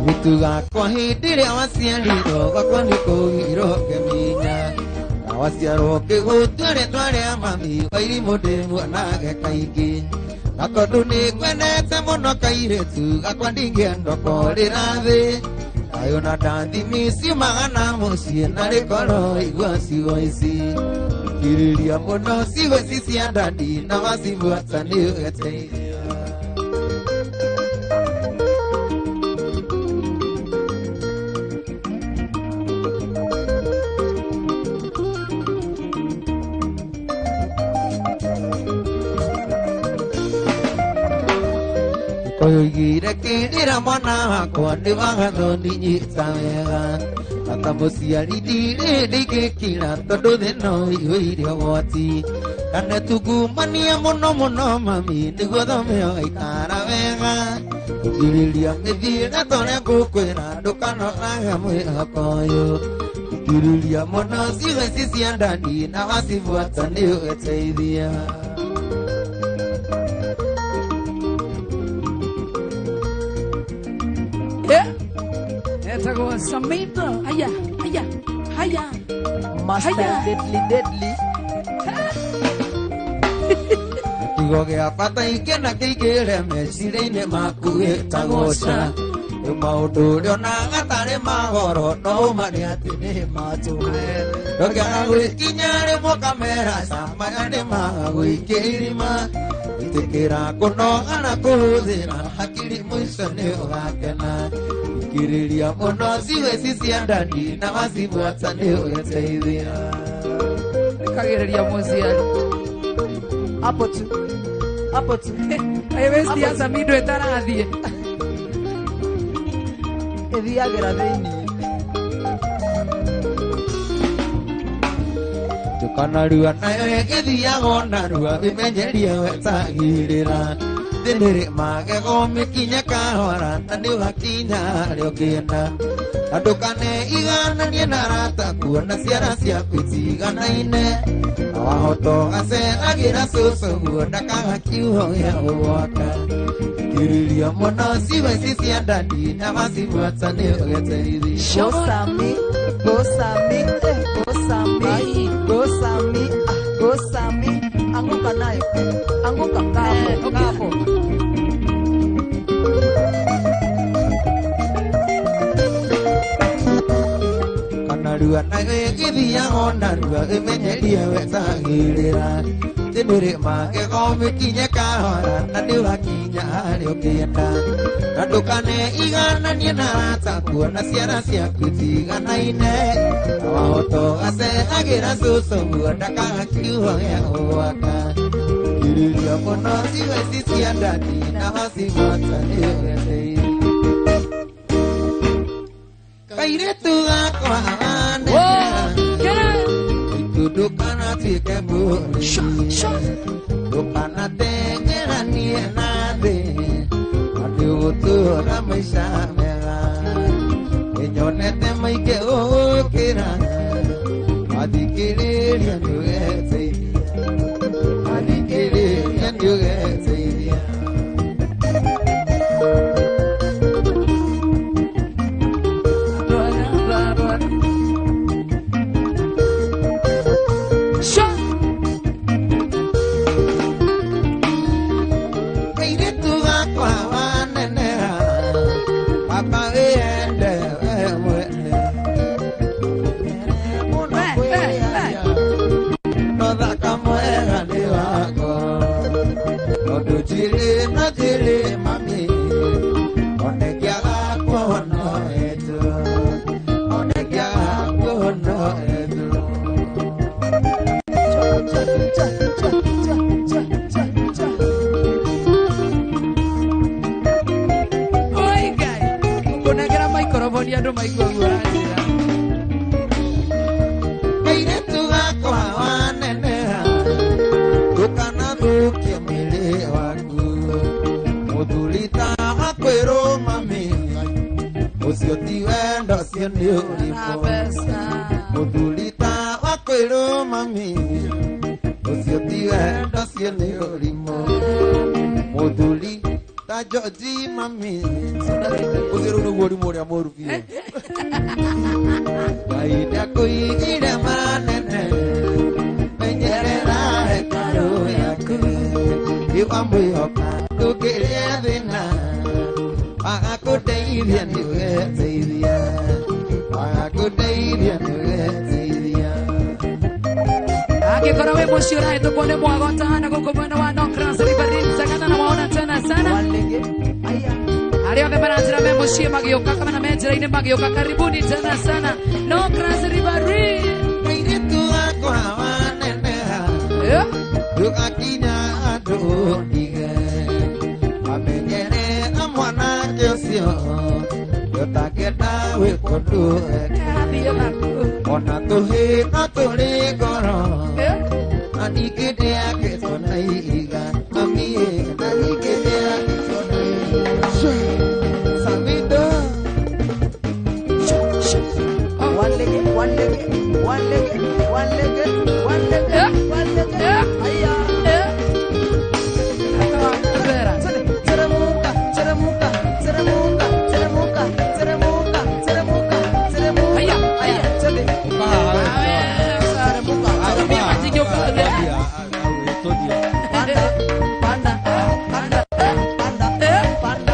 Kairĩtu gakwa hĩndĩ ĩrĩa waciarirwo gwakwa nĩ kũgirwo ngĩminya na waciarwo ngĩgũtua rĩtwa rĩa mami wa irimũ ndĩmuonage kaingĩ na tondũ nĩ ngwendete mũno kairĩtu gakwa ndingĩenda kũrĩra thĩ thayũ na ndathimi ciumaga na mũciĩ na rĩkorwo igua ciugo ici thikĩrĩria mũno ciugo ici cia ndadi na wacibuata nĩ ũgeteithia. Oigire kĩrĩra mwana wakwa nĩ wagathoni nyita wega na ta mũciari ndirĩ ndingĩkira tondũ thĩ no ĩiyũire ũgwati na nĩtungumania mũno mũno mami nĩguo thome ũgaikara wega ũgirĩria mĩthiĩre ta ũrĩa ngũkwĩra ndũkanoraga mwĩhoko ũyũ thikĩrĩria mũno ciugo ici cia ndani na wacibuata nĩ ũgeteithia. Etagwo Samido. Haya, haya, haya. Master Haya. Deadly Deadly. Kiugo gĩa bata ingĩona kĩingĩre meciria-inĩ maku gĩtagwo ca nĩ maũndũ ũrĩa onaga tarĩ magoro no ũma nĩ atĩ nĩ matũhe ndũngĩaga gwĩkinya rĩmwe ũkamera ca maya nĩ maga gũikia irima ĩtĩkĩra kũnoga na kũhũthĩra hakiri mũico nĩ ũgakena thikĩrĩria mũno ciugo ici cia ndani na wacibuata nĩ ũgeteithia. Kagereria mũciari. Hapo tu. Hapo tu. Kaĩ westi ya Samido ĩtarathiĩ. Ĩthiagĩra thĩinĩ. Ndũkanarua nayo ĩgĩthiaga narua wĩmenyerie wetagĩrĩra thĩ nĩrĩ magego mĩkinye kahora na nĩ ũgakinya harĩa ũngĩenda na ndũkaneigananie na arata kuona ciara ciaku itiganaine na wahota ũgaceragĩra cũcũ guo ndakaga kiugo gĩa gũgwaka thikĩrĩria mũno ciugo ici cia ndani na wacibuata nĩ ũgeteithia. Go Sami, go Sami, eh, go Sami, go Sami, ah, go Sami. Anguka nayo. Anguka kapo, kapo. Kanarua nayo ĩgĩthiaga narua ĩmenyerie wetagĩrĩra thĩ nĩrĩ magego mĩkinye kahora na nĩ ũgakinya harĩa ũngĩenda na ndũkaneigananie na arata kuona ciara ciaku itiganaine na wahota ũgaceragĩra cũcũ guo ndakaga kiugo gĩa gũgwaka thikĩrĩria mũno ciugo ici cia ndani na wacibuata nĩ ũgeteithia. Kairĩtu gakwa wanenera itu ndũkanatuĩke mũrĩmi ndũkanatengeranie na thĩ na nĩũgũtũũra maica mega nĩnyonete maingĩ gũgũkĩra wathikĩrĩria nĩũgeteithia wathikĩrĩria nĩũgeteithia. Kairĩtu gakwa wanenera baba wĩende we mwene mũno kwĩyaria no thaka mwega nĩ wa ngoro tondũ njĩrĩ na njĩrĩ mami one ngĩaga kuona etũ one ngĩaga kuona etũ. Cha, cha, cha, cha, cha, cha, cha. Oi Ngai. Ũkũnengera maikoroboni andũ maigua ũguo ũranjĩra. Kairĩtu gakwa wanenera ndũkanathũkie mwĩrĩ waku mũthuri ta akwĩrwo mami ũcio ti wendo ũcio nĩ Na ũrimũ mbeca. mũthuri ta wakwĩrwo mami ũcio ti wendo ũcio nĩ ũrimũ mũthuri ta George mami ũcio rĩu nĩguo Nĩguo ũrimũ ũrĩa mũru biũ. Ngai ndakũigire manene, menyerera hekarũ yaku. Iwamwĩhoka ndũngĩrĩa thĩna, agakũteithia nĩwe teithia, agakũteithia nĩwe teithia. Angĩkorwo wĩ mũciĩ ũrahĩtũkwo nĩ mwago tahana gũkũ mwena wa Northlands Riverine Sagana na waona tena sana. Arĩa othe maranjĩra me mũciĩ magĩũka kana me njĩra-inĩ magĩũka, karibuni tena sana Northlands Riverine. Mũirĩtu wakwa waneneha, ndũgakinya andũ ndige, amenyere mwanake ũcio ũtangĩenda gwĩkwo ũndũ eke. Ona tũhĩ no tũrĩ ngoro, na ningĩ ndĩakĩtwo na ihiga, mami na ningĩ ndĩakĩtwo na ihiga. Samido. One leg, one leg, one leg, one leg, one leg, one leg. Aya. Teremuka, teremuka, teremuka, teremuka, teremuka, teremuka, teremuka. Aya, aya, teremuka. Panda, panda, panda, panda, panda, panda.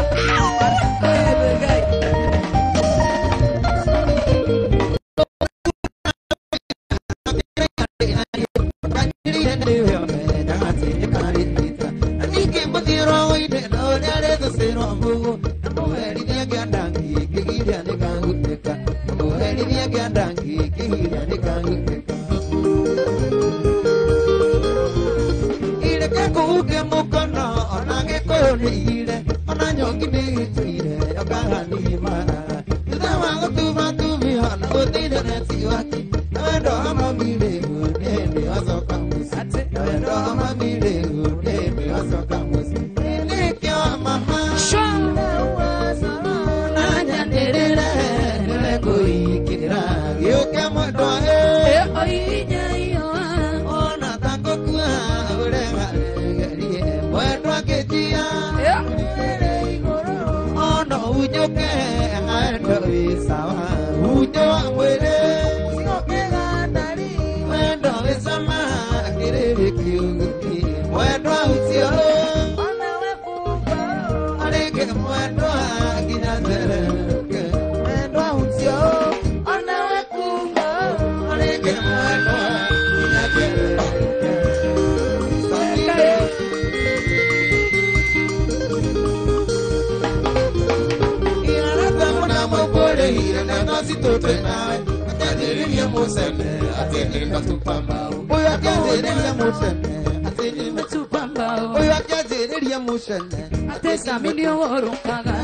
Ate Sami nĩ ũhũrũkaga,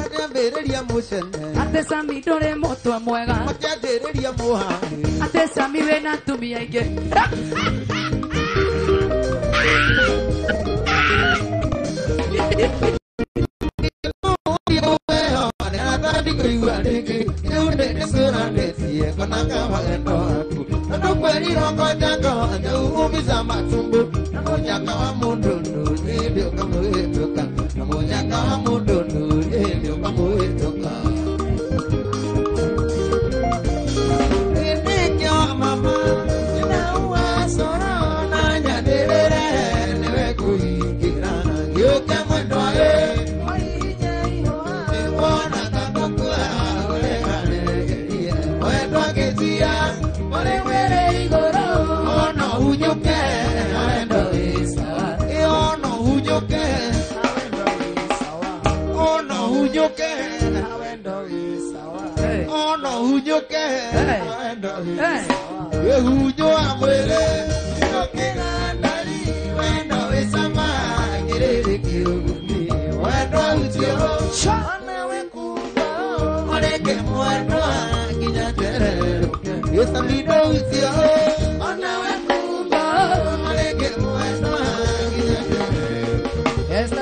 ate Sami ndũrĩ mũtwe mwega, ate Sami wĩna atumia aingĩ.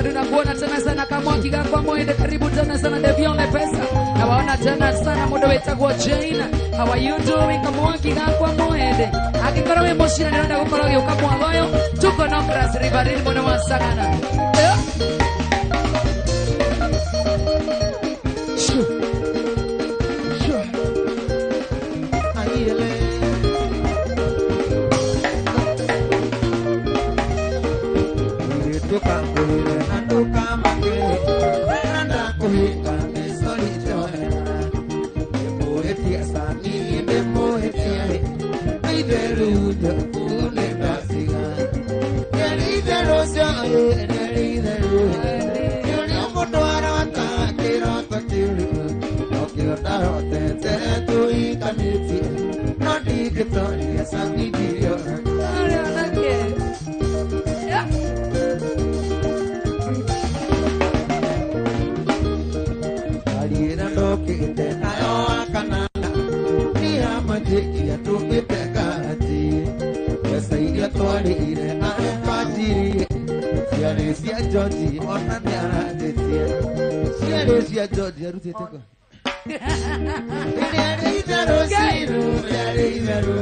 Tunakuona tena sana kama wakiga kwa mwende, karibu tena sana Devion Pesa. Na waona tena sana muda wetagwo Jane. How are you doing kama wakiga kwa mwende? Akikorwo wi mucira ndirenda gukorwo giuka mwagoyo. Tuko na Class Riverine muno wa Sagana. itherũ nĩ ndaciga Rĩarĩ itherũ rĩarĩ itherũ Nĩ ũrĩa mũndũ arota kĩroto kĩũru Nokĩo ndarotete tũhikanĩtie No ndingĩtoria cami ndiriona Ariĩra ndokĩte nayo akanana Nĩamanjĩkia tũmĩte karati Mbeca iria twarĩire alfajiri Ciarĩ cia George ona nĩaranjĩtie Ciarĩ cia George arutĩte kũ Rĩarĩ itherũ ciru rĩarĩ itherũ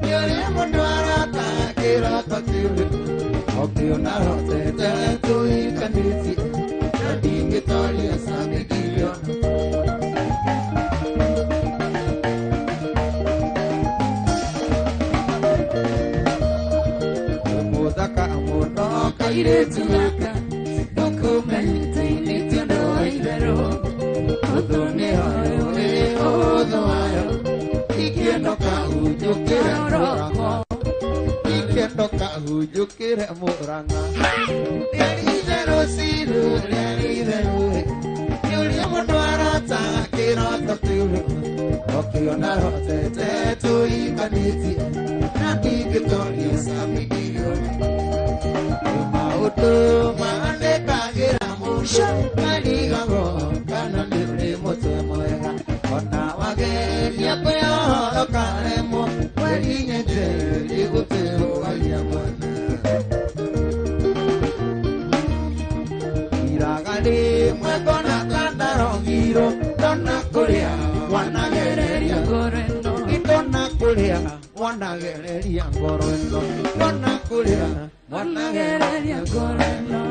Nĩ ũrĩa mũndũ arota kĩroto kĩũru Okĩo ndarotete tũhikanĩtie Na ndingĩtoria cami ndiriona Mũthaka mũno kairĩtu gaka Ndũkũmenyithĩtie ũndũ wa itherũ Ũthũ nĩ ũyũ ĩ ũthũ wayo Ikĩendo kahunjũkĩre mũrang'a Ikĩendo kahunjũkĩre mũrang'a Rĩarĩ itherũ ciru rĩarĩ itherũ Nĩ ũrĩa mũndũ arota kĩroto kĩũru Nokĩo ndarotete tũhikanĩtie Na ndingĩtoria cami ndiriona Maũndũ mandĩkagĩra mũndũ marigagwo kana nĩ ũrĩ mũtwe mwega Ona wageria kwĩyohora ũkaremwo werinyete rĩgũtĩrũgagia mwana Iraga rĩmwe ngona ta ndarogirwo ndona kũrĩa wanagereria Ngoro ĩno Ndona kũrĩa wanagereria ngoro ĩno Ndona kũrĩa wanagereria Wanagereria ngoro ĩno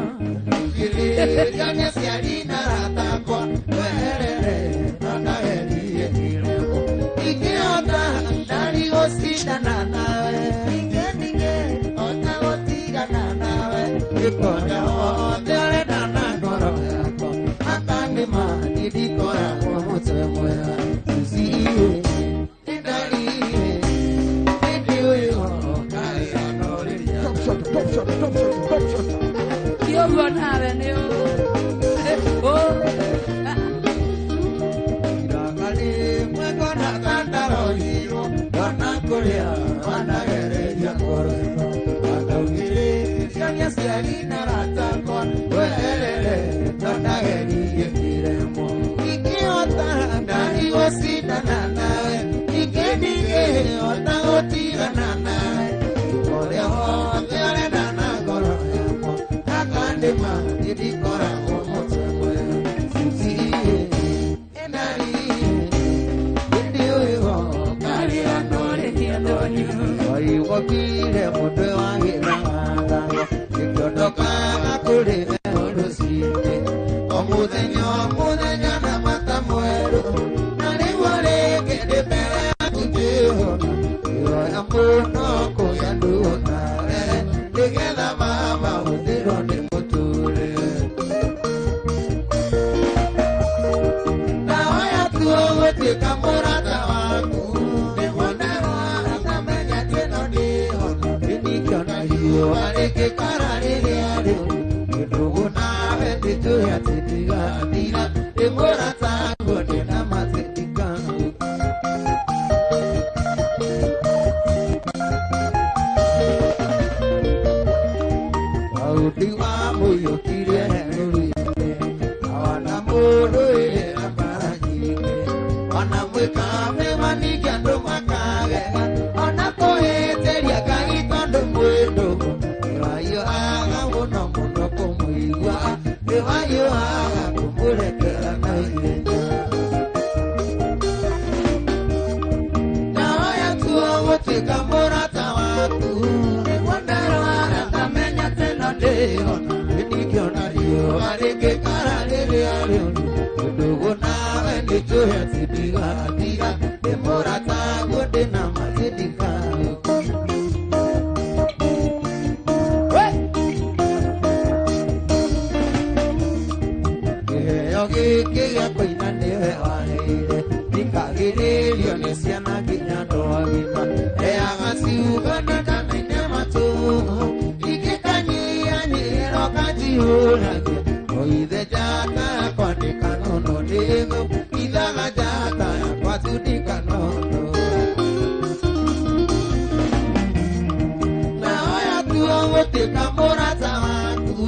Ngirĩria nĩ aciari na arata akwa weherere no ndagerie iremwo Ingĩhota ndarigũcindana nawe Ningĩ gũtigana nawe Ngĩkonya wothe ũrenda na ngoro yakwa Akanĩma niĩ ndikoragwo mũtwe mwega Susie nĩndarire hĩndĩ ũyũ karĩa norĩria Top shot, top shot, top shot, top shot. Kĩũguo nawe nĩ ũ Waigwokire mũtwe wa gĩthagathago gĩkĩondokaga kũrĩ rũcinĩ o mũthenya o mũthenya na mata mwerũ na nĩguo rĩngĩ ndĩ mbere yaku njĩhona ngĩhoya mũno kũgĩa ndũgũ nawe nĩgetha mama hũthĩrwo nĩ mũtũrĩre Ndahoya tu gũtuĩka mũrata waku nĩguo ndarwara ngamenya atĩ no ndĩhona Nĩndikĩona riũa rĩngĩkara rĩrĩa rĩũru Ndũgũ nawe ndĩnjũĩ atĩ ndigathira Ndĩ mũrata waku ndĩna ma atĩ ndikagũtiga Daudi wamũiyũkirie rũrĩrĩ Awana mũrũĩrĩra mbara nyingĩ Ona mwĩka mĩma ningĩ andũ makagega Ona kũhĩtĩria Ngai tondũ mwĩ ndũgũ Nĩwahiũhaga mũno mũno kũmũigua Nĩwahiũhaga kũmũrekera na ihenya Ndahoya tu gũtuĩka mũrata waku nĩguo ndarwara ngamenya atĩ no ndĩhona Nĩndingĩona riũa rĩngĩkara rĩrĩa rĩũru Ndũgũ nawe nĩnjũĩ atĩ ndigathira Ndĩ mũrata waku ndĩna ma atĩ ndikagũtiga Kĩheo gĩkĩ gĩa kũina nĩwe waheire Thikagĩrĩrio nĩ ciana nginya andũ agima Heaga ndiũragia oithe njata yakwa nĩ kanono nĩgũ ithaga njata yakwa tu nĩ kanono na oya tuo gũtuĩka mũrata waku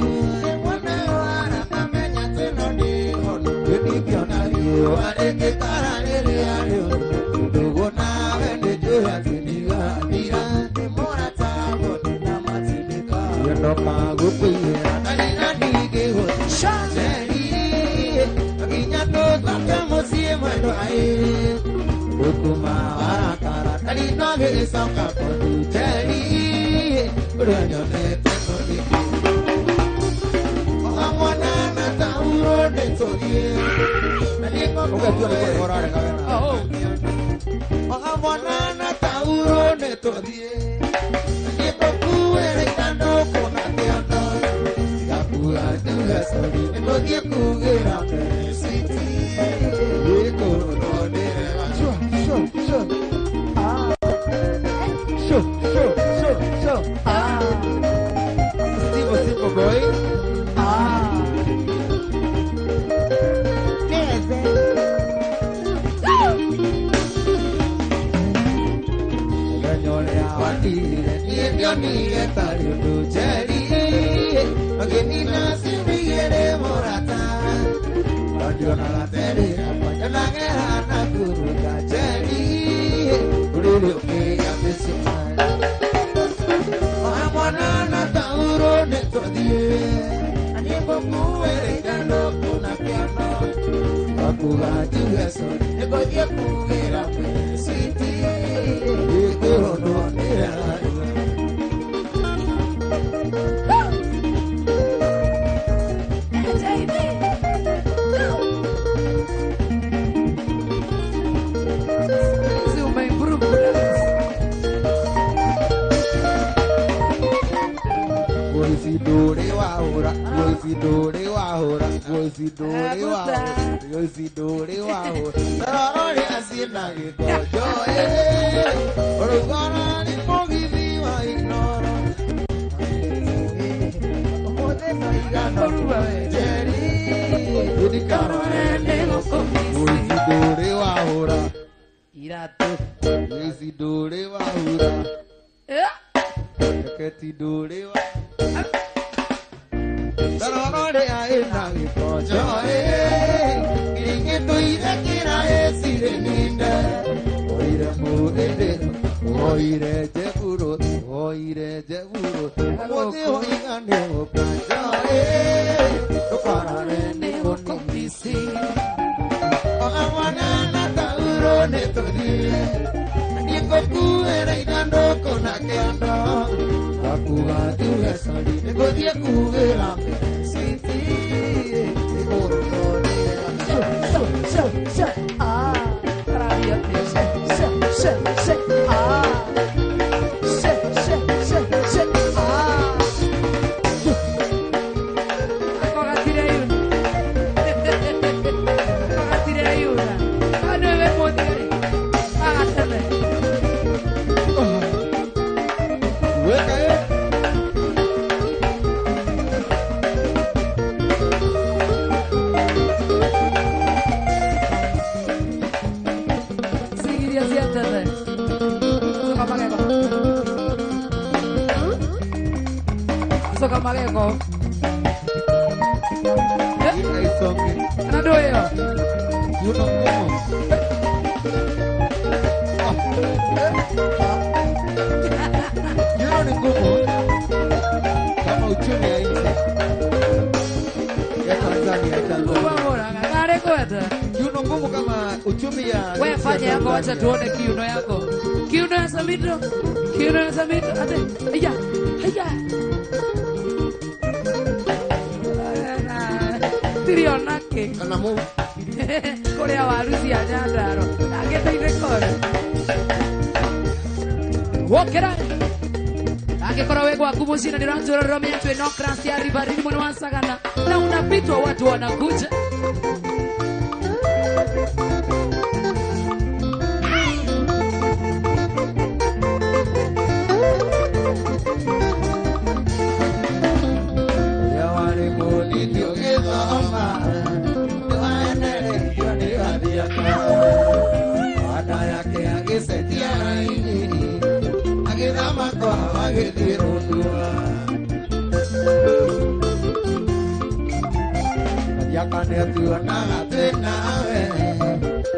mwana wara kamenya tĩno nĩ hono nĩngĩona riũa rĩngĩkara rĩrĩa rĩũru ndũgũ nawe nĩnjũĩ atĩ nĩgathira nĩ mũrata wone na matindĩka ndoka gũkũiyĩra na ningĩgũtica njeri nginya tũcoke mũciĩ mwendwa ĩ ndũkuma warakara ndari no gĩcoka kũndũ njeri ũrĩa nyonete nũthiki ohamwana na tauro nĩtũthiĩ na nĩngũkũĩra ohamwana na tauro nĩtũthiĩ na nĩngũkuĩra ithandũkũ na kĩondo gakua njuge sori nĩngũthiĩ kugĩra mesiti ĩkũrũndĩrega Sure, sure, sure. Ah. Sure, sure, sure, sure. Ah. Steve Simple Boy. Ah. Neze. Mũthenya ũrĩa watigire niĩ ndionire tarĩ ũndũ njeri magĩnina ciumia igĩrĩ mũrata no ndionaga terĩ yakwa nyonaga ĩhana kuruta njeri rũrĩrĩ ũkĩgĩa mĩcumarĩ oha mwana na tauro nĩtũthiĩ na nĩngũkuĩra ithandũkũ na kĩondo ngakuga njuge sori nĩngũthiĩ kugĩra mesiti ĩkũrũndwo nĩrega. Hizi umeimprove kudance. Goicidore wahura, goicidore wahura, goicidore wahura, goicidore wahura. Rorore acina gĩkonjo ĩ, rũgara nĩ mũgithi wa Inoro. Ũmũthĩ twaigana njeri, ndikarore Nĩgũkũmisi. Goicidore wahura, Iratũ. goicidore wahura, Eh? jaketi ndũrĩ wa Rorore aĩna gĩkonjo ĩ, ngĩtũire kĩra ĩcirĩ ninde. Oire mũĩndĩ, oire njeburo, oire njeburo, ũmũthĩ woiga nĩũkanjo ĩ, ndũkarore Nĩgũkũmisi. Oga mwana na tauro nĩtũthiĩ, na nĩngũkuĩra ithandũkũ na kĩondo. Ngakuga njuge sori nĩngũthiĩ kugĩra mesiti ĩkũrũndũrĩra. Sure, sure, sure, sure. Ah. Kararia atĩa? Sure, sure, sure, sure. Ah. Sure, sure, sure, sure. Ah. Ako gatire yuna. Ako gatire yuna. Ano we mũthigari? Agateme. Weka ĩ. Sigiria cia tene. Coka magego. Coka magego. Eh? Ika isonge. Kana ndũĩ ĩyo? Kiuno ngumu. Kiuno ni ngumu kama uchumi ya nchi ya Tanzania, ya Tanzania. Wahũraga. Karĩ kwenda. Kiuno ngumu kama uchumi ya We nchi ya fanya yako, wacha Tanzania. tuone kiuno yako. Kiuno ya Samido. Kiuno ya Samido. Ate. Haya. Haya. Tiriona kĩ? Kana move. Kũrĩa waru cia Nyandarua. Angĩteithĩka ũrĩ. Wokĩra. Angĩkorwo wĩ gwaku mũciĩ na nĩũratũrorera ũmenye twĩ no class ya Riverine mwena wa Sagana na unapitwa watu wanakuja. Ũrĩa warĩ agĩcoka Baada yake agĩcenjia raini agĩthama kwao agĩthiĩ Rũndua Kathiaka nĩatuonaga twĩ nawe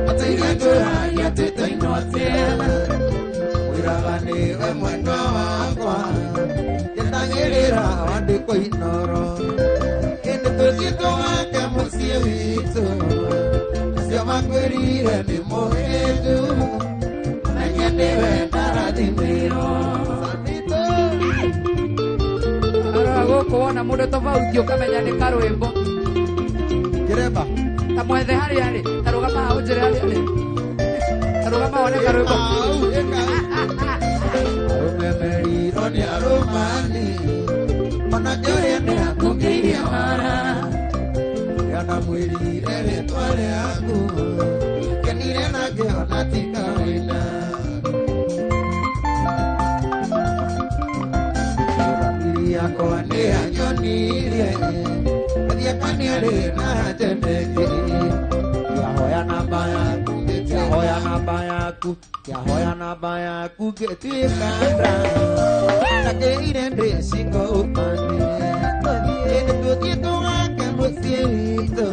atĩire twĩragia twĩtainwo tena Mwĩraga nĩwe mwendwa wakwa Njetagĩrĩra wandĩkwo Inoro Ĩndĩ tũthiĩ tũgake mũciĩ witũ Acio makwĩrire nĩ mũhĩnju Menye nĩwe ndarathimĩirwo Samito Arora gũkũ wona mũndũ tofauti ũkamenya nĩ karwĩmbo Kiremba ta mwethe harĩa arĩ ta rũgama hau njĩre harĩa arĩ ta rũgama wone karwĩmbo Arũme merirwo nĩ arũmani Onake ũrĩa nĩakũngĩirie mara Nĩanamwĩrire rĩtwa rĩaku Kenire na ngĩona ti kawaida Thamiri yakwa nĩanyonirie Kathiaka nĩarĩ na njendeki Kĩahoya namba yaku Kĩahoya namba yaku Kĩahoya namba yaku ngĩtuĩka nda Ndakĩire ndĩ cingo ũmani Ĩndĩ tũthiĩ tũgake mũciĩ witũ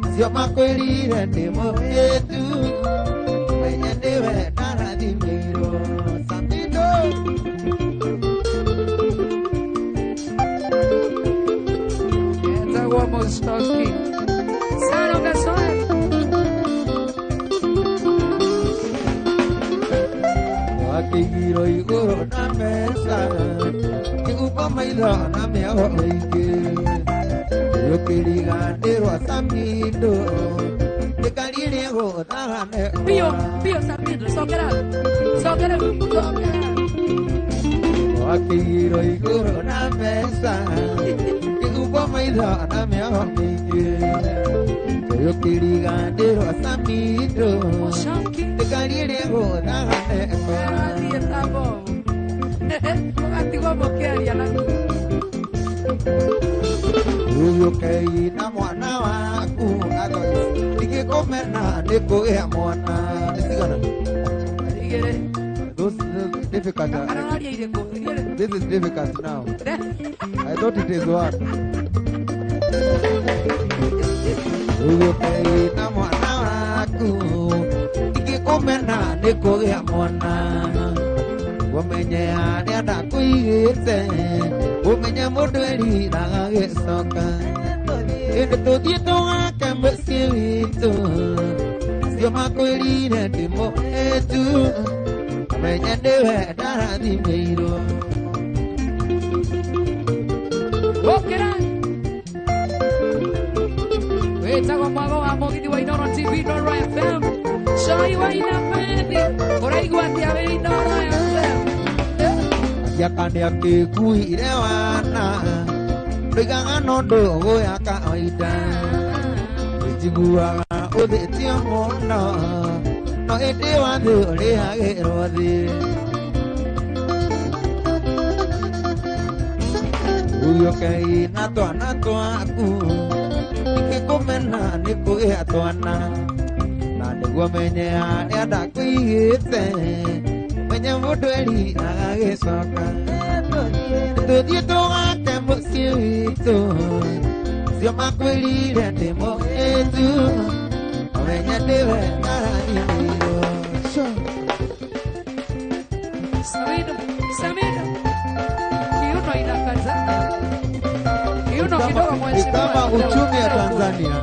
Acio makwĩrire ndĩ mũhĩtu Menye nĩwe ndarathimĩirwo Samito Etagwo Mũcoki Sano Gacoe Wakĩigirwo igũrũ na mbeca Kĩgumba maitho na mĩago mĩingĩ Ũkĩriganĩrwo Samido Ndĩkarire gũthagane Bio, bio Samido, sokera sokera sokera Wakĩigirwo igũrũ na mbeca Kĩgumba maitho na mĩago mĩingĩ Ũkĩriganĩrwo Samido Mũcoki Ndĩkarire gũthagane Arathiĩ ta bomu Ũgatigwo mũkĩaria na Ũyũkei na mwana waku Ndingĩkũmena nĩ kũgĩa mwana Nĩ cigana? Igĩrĩ Those difficult. Arararia irĩkũ Igĩrĩ This is difficult now. I thought it is one. Ũyũkei na mwana waku Ndingĩkũmena nĩ kũgĩa mwana Ũmenye harĩa ndakũigĩte Ũmenye mũndũ eriraga gĩcoka Ĩndĩ tũthiĩ tũgake mũciĩ witũ Acio makwĩrire ndĩ mũhĩtu Menye nĩwe ndarathimĩirwo Ũkĩra Wĩtagwo mwago wa mũgithi wa Inoro TV Inoro FM Cai wa Inabethi Ũraigua atĩa wĩ Inoro FM Kathiaka nĩakĩkuire wana Ndoigaga no ndũgũ ya kawaida Njiguaga ũthĩtio mũno No ĩndĩ wathiĩ ũrĩhagĩrwo thĩ Ũyũkei na twana twaku Ndingĩkũmena nĩ kũgĩa twana Na nĩguo menye harĩa ndakũigĩte Menye mũndũ eriraga gĩcoka Tũthiĩ tũgake mũciĩ witũ Acio makwĩrire ndĩ mũhĩtu Menye nĩwe ndarathimĩirwo Samido, Samido Kiuno inakaza Kiuno kidogo mheshimiwa Kama uchumi ya Tanzania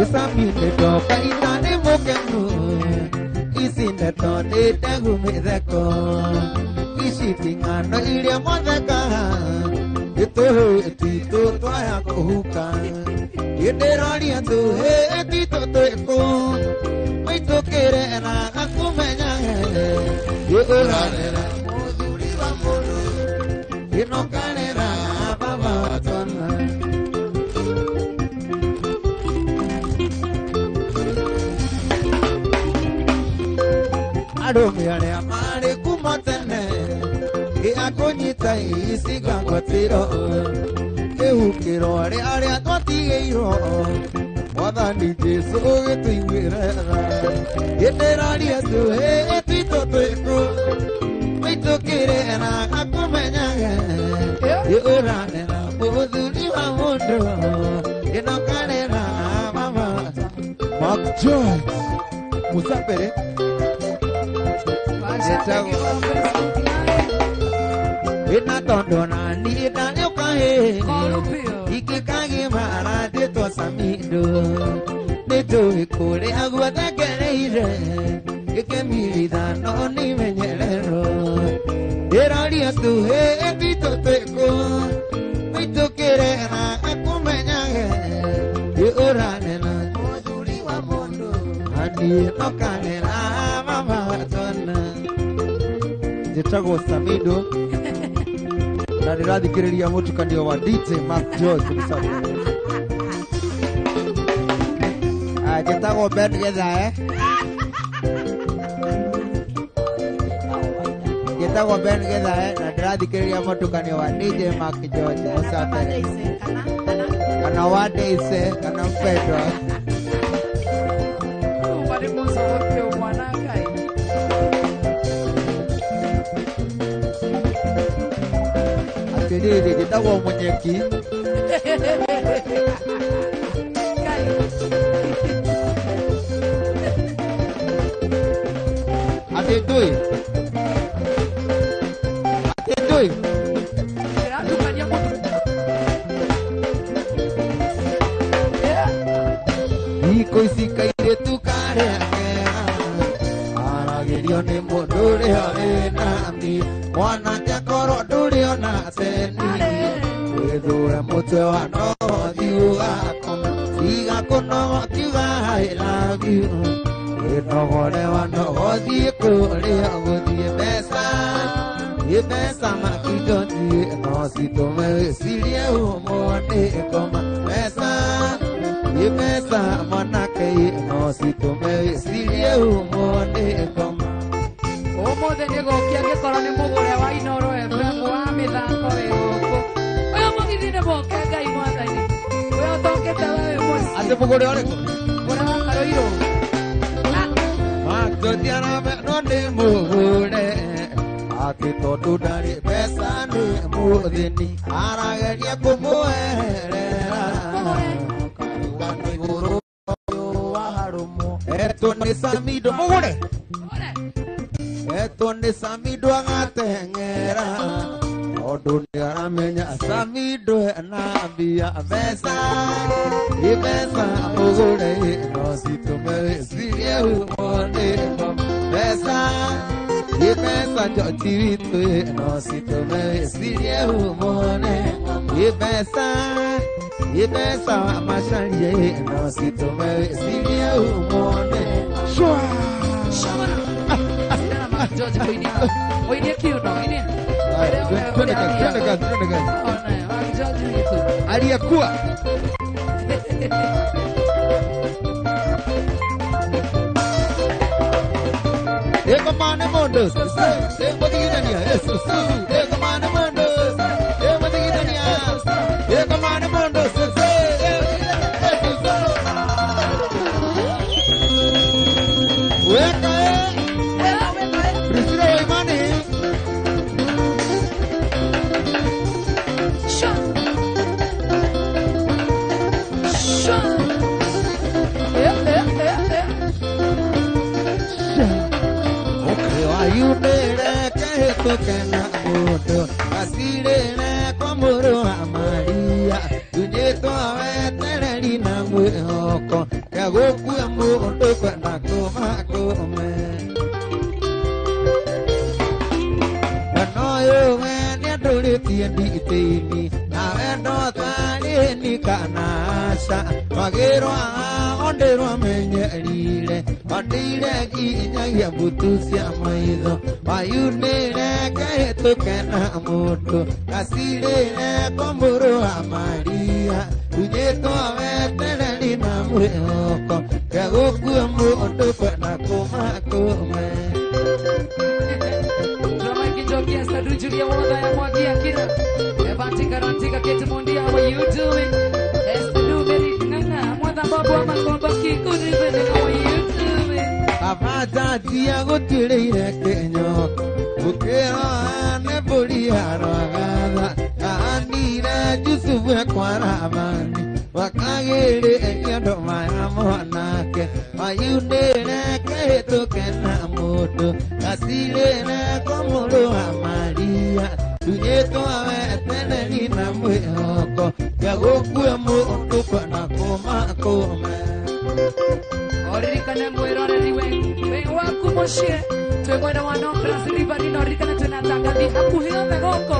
Isamine ndoka ina nĩ mũkenu Ici ndeto nĩ ndegu mĩtheko Ici ti ng'ano iria mwathekaga Gĩtũhĩ titũ twaya kũhuka Gĩndĩroria tũhĩ titũ twĩkũ Maitũkĩre na gakũmenyage Gĩũrarera mũthuri wa mũndũ Gĩnokarera baba wa twana Arũme arĩa marĩ kuma tene Gĩakũnyita icigangwatĩro Kĩhukĩro arĩa twatigĩirwo Mwathani Jesũ gĩtũiguĩre tha Gĩtĩraria tũhĩ twitũ twĩkũ Maitũkĩre na akũmenyage Ĩũranĩra mũthuri wa mũndũ Ĩnokarĩra mama Mark George Musambere Ina tondo na ni ndarĩũka hĩ Ikĩkagimara ndĩtwo Samido Nĩtũĩ kũrĩa guothe ngereire Gĩkĩmirithano nĩmenyererwo Ndĩroria tũhĩ twitũ twĩkũ Maitũkĩre na akũmenyage Ĩũranĩra mũthuri wa mũndũ Aniĩ nokanĩra mama twana Njĩtagwo Samido na ndĩrathikĩrĩria mũtukanio wa DJ Mark George Musambere. Njĩtagwo Ben Githae. Njĩtagwo Ben Githae na ndĩrathikĩrĩria mũtukanio wa DJ Mark George Musambere. Kana wa Daisy kana mpendwa. Atĩrĩrĩ njĩtagwo Mũnyeki. Atĩ ndũĩ. Atĩ ndũĩ. Thikũ ici kairĩtu karĩa kega Aragĩrio nĩ mũndũ ũrĩa wĩna mbia Mwanake akorwo ndũrĩ ona ceni Wĩthũre mũtwe wa nogothi ũgakoma Tiga kũnoga kiuga I love you Wĩnogore wa nogothi kũrĩa gũthiĩ mbeca Mbeca makijoti no citũme wĩcirie ũmũndĩ ngoma mbeca Mbeca mwanake no citũme wĩcirie ũmũndĩ ngoma Ũmũthĩ nĩgũkia angĩkorwo nĩ mũgũre wa Inooro FM wa mĩthako wĩ gũkũ. Ũyũ mũgithi nĩ mũke Ngai mwathani. Ũyũ ũtokĩte we wĩ mũciĩ. Atĩ mũgũre ũrĩkũ? Mũgũre wa Karũirũ. Mark George aramenwo nĩ mũgũre Atĩ tondũ ndarĩ mbeca nĩ mũthĩni Arageria kũmũeherera Etwo nĩ Samido mũgũre Etwo nĩ Samido agateng'era Tondũ nĩaramenya Samido ena mbia mbeca Mbeca mũgũre no citũme wĩcirie ũmũndĩ mbeca Mbeca George witũ no citũme wĩcirie ũmũndĩ mbeca Mbeca Macharia no citũme wĩcirie ũmũndĩ Shwa Mark George kuinia. Oinie kiuno, oinie. Twende kazi, twende kazi, twende kazi. Mark George witu. Aliyekuwa Eko mane mondo, eko tigidania, eko mane mondo, eko tigidania, eko mane mondo, Weka Priscilla Waimani. Sha. Sha. Okay, wayunere kehĩtũke na mũndũ acirĩre kwa mũrũ wa Maria tunyĩtwo wetereri na mwĩhoko gũkua mũndũ kwenda kũmakũme Mwena ũyũ we nĩandũrĩtie nditĩini nawe ndotwarĩni kana aca Magĩrwa ondĩrwamenyerire ondĩire nginyagia mbutu cia maitho Wayunĩre kehĩtũke na mũndũ gacirĩre kwa mũrũ wa Maria tunyĩtwo wetereri na mwĩhoko gũkua mũndũ kwenda kũmakũme. Kufika Kate Mondia, how are you doing? Esther Duberi Nganga, Mwatha Babu wa Makomba Kiku Ribbon, how are you doing? Abata gũtuĩrĩire Kenya gũkĩra nĩ mbũri ya rwagatha anire Jusufu ekwaramani wakagĩrĩ andũ maya mwanake mayunĩre kĩhĩtũke na mũndũ gacirĩre kwa mũrũ wa Maria tunyĩtwo wetereri na mwĩhoko ya gũkue mũndũ kana kũmakũme. Oririkane mwĩroreri we waku mũciĩ twĩ mwena wa Nocras Riverina. Oririkane twĩna tangathi hakuhĩ othe gũkũ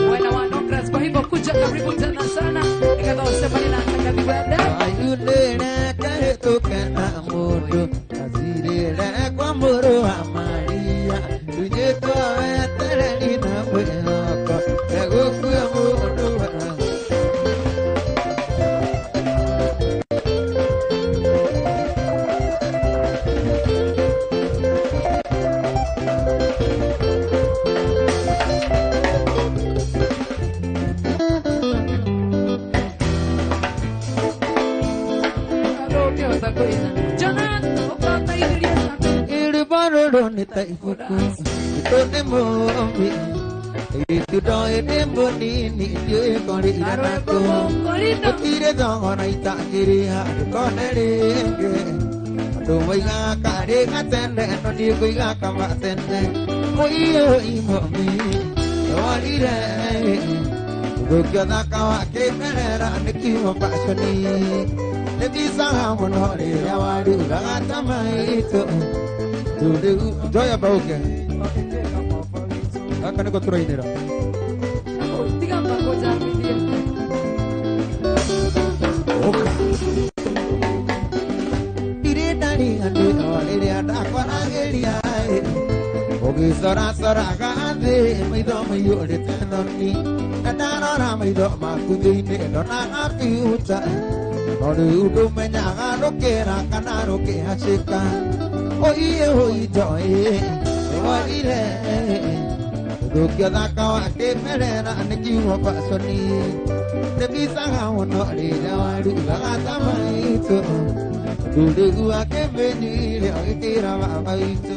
mwena wa Nocras, kwa hivyo kuja karibu tena sana nĩgetha ũcemanie na tangathi wende. Ayunĩre kĩhĩtũke na mũndũ gacirĩre kwa mũrũ wa Maria tunyĩtwo wetereri na mwĩhoko ya gũkue mũndũ kana. Nĩ ta ibuku itũ nĩ mũmbi itundo nĩ mũnini ndiũĩ kũrĩira nakũ gũtirĩ thogora itangĩrĩha ndũkone rĩngĩ andũ moigaga karĩ gatene no niĩ ngũiga kaba tene mũiyũi mũmbi nĩworire gũthũkia ũthaka wa kĩmerera nĩ kiugo baconi nĩ mbicaga mũno rĩrĩa warugaga ta maitũ. Joya bauke. Gaka niko turainira. Tiga mbango jambithie. Oka. Ndirĩ ndariganĩrwo rĩrĩa ndakwaragĩria ũgĩcoracoraga thĩ maitho maiyũrĩte thoni na ndarora maitho maku thĩinĩ ndonaga future no rĩu ndũmenyaga rũkĩra kana rũkĩhacĩka. Oiye oitoe nĩworire gũthũkia ũthaka wa kĩmerera nĩ kiugo baconi nĩ mbicaga mũno rĩrĩa warugaga ta maitũ ũndũ rĩu akĩmenyire ũgĩkĩra baba witũ.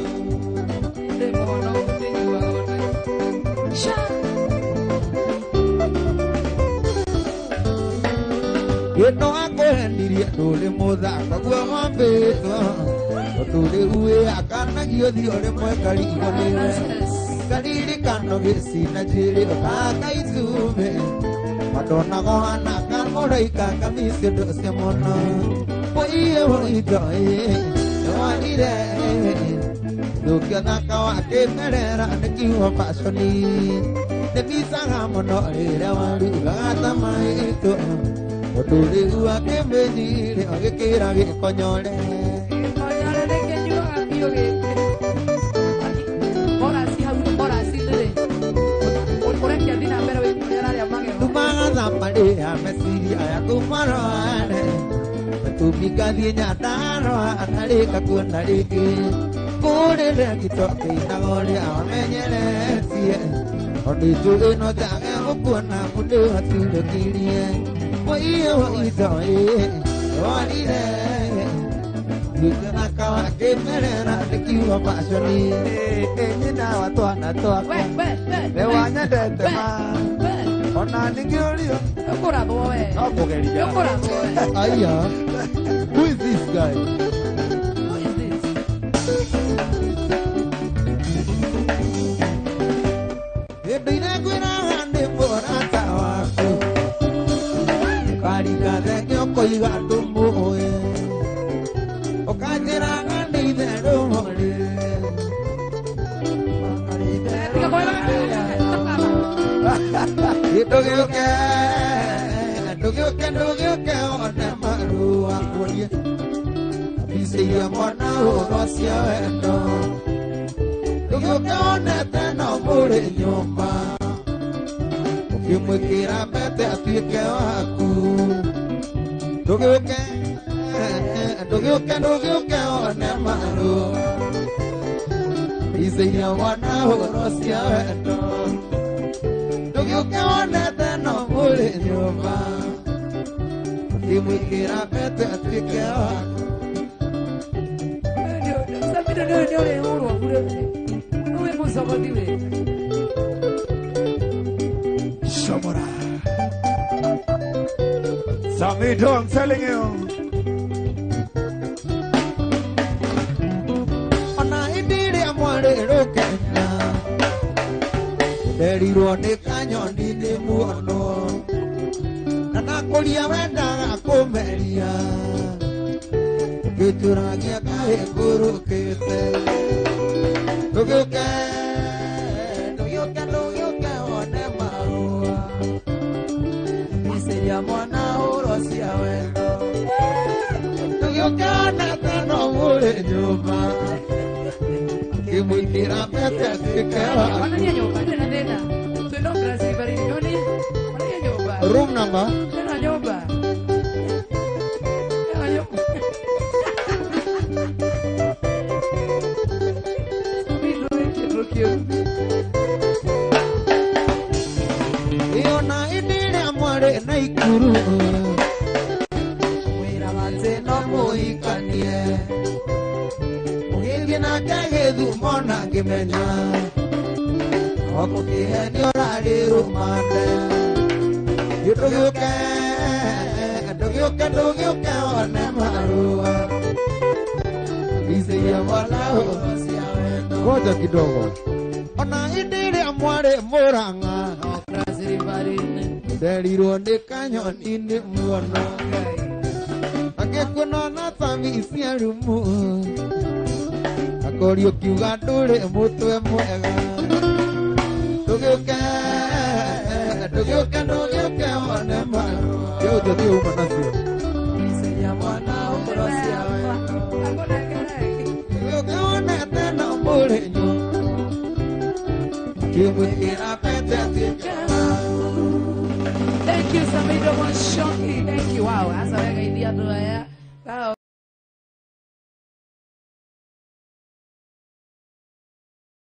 Gĩno akũhenirie ndũrĩ mũthako guo wambĩtwo tondũ rĩu wĩakanagio thiĩ rĩmwe ngarigwo nĩwe ngaririkano gĩcina njuĩrĩ ũkaka itumbĩ mandonaga ũhana kamũraika kamisi ũndũ ũcio mũno mũiye mũitoĩ nĩworire thũkia ũthaka wa kĩmerera nĩ kiugo baconi nĩ mbicaga mũno rĩrĩa warugaga ta maitũ tondũ rĩu akĩmenyire agĩkĩra gĩkonyore. Tumaga meciria ya kumarore tumikathiĩ Nyandarũa na kuona rĩngĩ kũrĩre gĩtoke inaga ũrĩa wamenyeretie tondũ njũĩ no njage gũkuona mũndũ aturũkirie mũiyo itoĩ worire gĩthaka wa kĩmerera nĩ kiugo baconi. Nyina wa twana twakwa nĩ wanyendete ma ona ningĩũrio Ũkũrathwo we. No kũgeria. Ũkũrathwo we. Aya. Who is this guy? Who is this? Hĩndĩ ĩrĩa ngwĩraga nĩ mũrata waku ũkarika thenge ũkoiga ndũmũĩ ũkanjĩraga nĩ itherũ mũrĩ. Ndũgĩũke ndũgĩũke ndũgĩũke one marũa kuonie mbica iria mwana hũrwo cia wendo ndũgĩũke wonete no mũrĩ nyũmba ũkĩmwĩkĩra mbete atuĩke waku ndũgĩũke ndũgĩũke ndũgĩũke one marũa mbica iria mwana hũrwo cia wendo ndũgĩũke wonete no mũrĩ mũrĩ nyũmba ũkĩmwĩkĩra pete atuĩke waku. Samido nĩ ũrĩhũrwo bure ũwĩ mũcogothi we. Shomora. Samido, I'm telling you. Ona hĩndĩ ĩrĩa mwarĩ rũkenya nderirwo nĩ kanyoni nĩ muono na nakũria wendaga kũmeria ũkĩtũragia kaĩ ngũrũkĩte. Ndũgĩũke ndũgĩũke ndũgĩũke wone marũa Iceria mwana ũro cia wendo. Ndũgĩũke ona teno mũrĩ nyũmba ũkĩmwĩkĩra pete atuĩke waku. Onania nyũmba ndĩrĩ na thĩna. Twĩna Brazil bari nyoni. Onania nyũmba. Room number. Ndĩna nyũmba. Ndĩna nyũmba. Samido wĩ kĩndũ kĩũru. Ĩona hĩndĩ ĩrĩa mwarĩ na ikuru Mwĩra atĩ no mũhikanie mũgĩthiĩ nake gĩthumo na ngĩmenya okũkĩhenio ũrarĩ rũmande. Ndũgĩũke ndũgĩũke ndũgĩũke wone marũa iceria mwana ũro cia wendo. Ngoja kidogo. Ona hĩndĩ ĩrĩa mwarĩ Mũrang'a Brazil bari. nderirwo nĩ kanyoni nĩ muono agĩkuona na thami cia rumu akorio kiuga ndũrĩ mũtwe mwega. Ndũgĩũke ndũgĩũke ndũgĩũke wone marũa Leo utatia uma nacio. Iceria mwana ũro cia wendo. Ndũgĩũke wone teno mũrĩ nyũmba ũkĩmwĩkĩra pete atuĩke waku. Thank you, Samido Moshoki. Thank you. Wow, asa wega ithia andũ aya.